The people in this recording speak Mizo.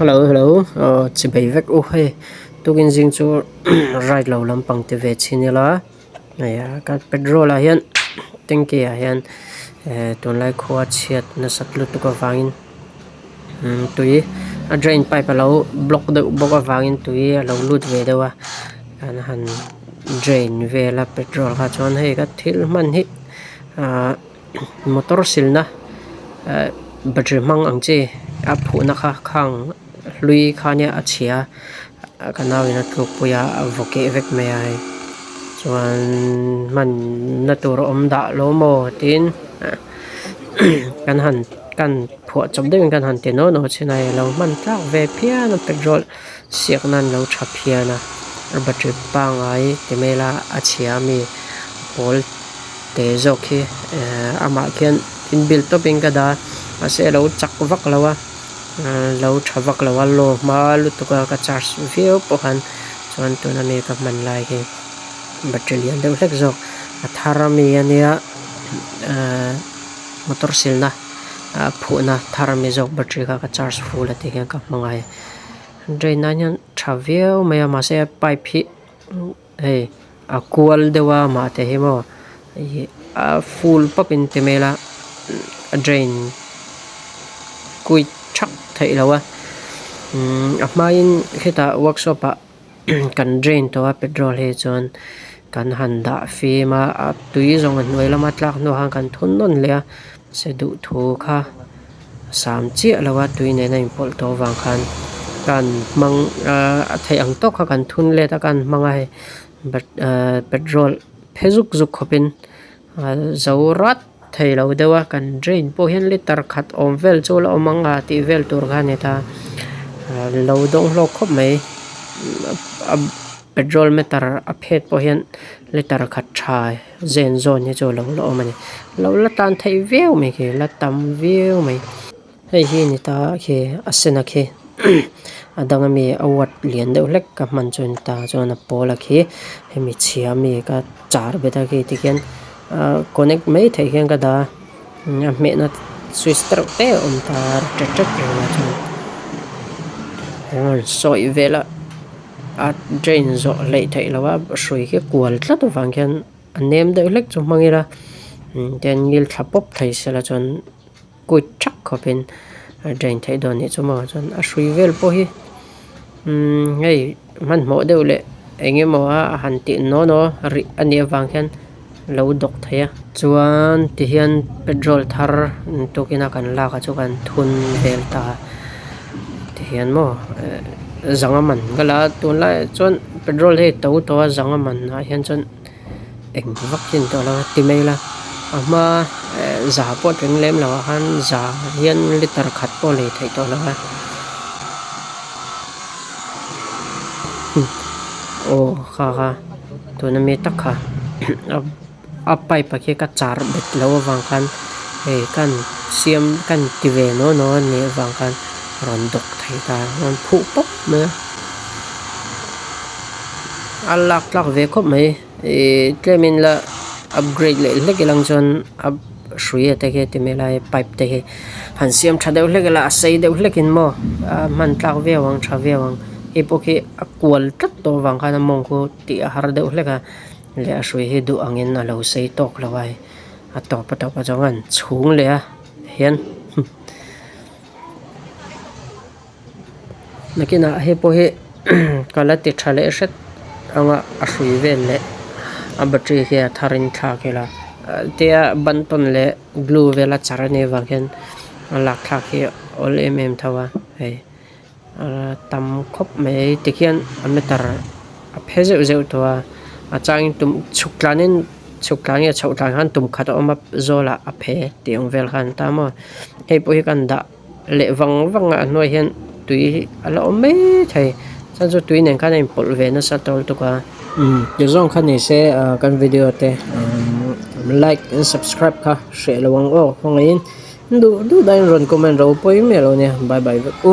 Hello hello aw chibei vek u hei tukin zing chu right lo lampang ti ve chhin ila hei a ka petrol ah hian tanky ah hian eh tunlai khua chhiat nasat lutuk avangin umm tui a drain pipe alo block deuh bawk avangin tui alo lut ve deuh a an han drain vel a petrol kha chuan hei ka thil hman hi ahh. Motor silna eh battery hmang ang chi a phuhna kha khang hlui kha nia a chhia a ka nau in a tluk pui a a vaw keh vek mai a hei chuan hman na tur a awm dah lo maw tiin kan han kan phuah chawp deuhin kan han ti naw naw chin a hei a lo hman tlak ve phian a petrol siak nan lo tha phian a a battery pangai ti mai ila a chhia ami pawl. Te zawk hi ehh amah khian inbuild tawp in ka dah a mahse a lo chak vak lo a ahh lo tha vak lo a low hma lutuk a ka charge viau pawh khan chuan tuna mi ka hman lai hi battery lian deuh hlek zawk a thar ami ania ahh motor silna a phuhna thar ami zawk battery kha ka charge full a tikhian ka hmang a hei drain nan hian tha viau mai a mahse pipe hi. Hei a kual deuh a mah te hi maw ih a full pawp in ti mai ila a drain kuit thak theih loh a umm a hmain hetah workshop ah kan drain tawh a petrol hi chuan kan han dah fim a a tui zawng a hnuai lama tlak hnuah khan kan thun nawn leh a se duhthu kha. Sam chiah lo a tui nena inpawlh tawh avang khan kan hmang ahh a theih ang tawk kha kan thun let a kan hmang a hei bat ahh petrol phe zuk zuk khawpin ahh zo rat thei lo deuh a kan drain pawh hian liter khat awm vel chu la awm ang a tih vel tur kha a ni ta ahh lo dawng hlawk khawp mai a petrol meter a phet pawh hian liter khat tha. Zen zawn hi chu alo la awm a ni lo la tan theih viau mai khi la tam viau mai hei hi ni ta khi a sen a khi a dang ami a watt lian deuh hlek ka hman chu a ni ta chuan a pawl a khi hemi chhia ami ka char bet a khi tikhian ahh connect mai theih hian ka dah a a hmehna switch te reuh te a awm ta ṭet ṭet reng a chuan sawi vel a. A drain zawh hleih theih loh a hrui khi kual tlat avang khian a nem deuh hlek chu hmang ila tian ngil thla pawp thei sela chuan kuit thak khawpin a drain theih dawn anih chu maw chuan a hrui vel pawh hi umm hei hmanhmawh deuh leh eng emaw a han tih naw naw rih a nih avang khian lo dawk thei a chuan tihian petrol thar tukin a kan lak ah chu kan thun vel ta tihian maw eh zanga man ka la a tunlai ah chuan petrol hi to tawh a zanga man ah hian chuan eng vak hi an tawh lo a ti mai ila a hma eh za pawh a tling lem lo ah khan za hian liter khat pawh a lei theih tawh lo a aw kha kha. Tuna mi tak kha a pipe ah khi ka char bet loh avang khan hei kan siam kan ti ve naw naw a nih avang khan a rawn dawk thei ta a rawn phuh pawp mai a a lak tlak ve khawp mai ihh tlem in la upgrade leh hlek ilang chuan a hrui te khi ti mai lai pipe te hi han siam tha deuh hlek ila a sei deuh hlek in maw a hman tlak viau ang tha viau ang hei pawh khi a kual tlat tawh avang khan a mawng khu tih a har deuh hlek a leh a hrui hi duh angin a lo sei tawk lo a hei a tawp a tawp a chuan an chhung leh a hian nakinah hei pawh hi ka la ti tha leh hret anga a hrui vel leh a battery hi a thar in thlak ila tia ban tawn leh glue vel a char anih avang hian a lak thlak hi a awl em em tho a hei. Tam khawp mai tikhian a meter a phe zeuh zeuh tawh a a changin tum chhuk tlanin chhuk tlan nge chhoh tlan khan tum khat a awm a zawlah a phe tih ang vel khan ta maw hei pawh hi kan dah leh vang vang a a hnuaiah hian tui hi a la awm mai thei chuan chu tui nen khan a inpawlh ve nasa tawh lutuk a umm ti zawng kha ni se ah kan video te like and subscribe kha hreh lo ang aw khawngaihin duh duh daiin rawn comment ropui miah lo nia bye bye vek u.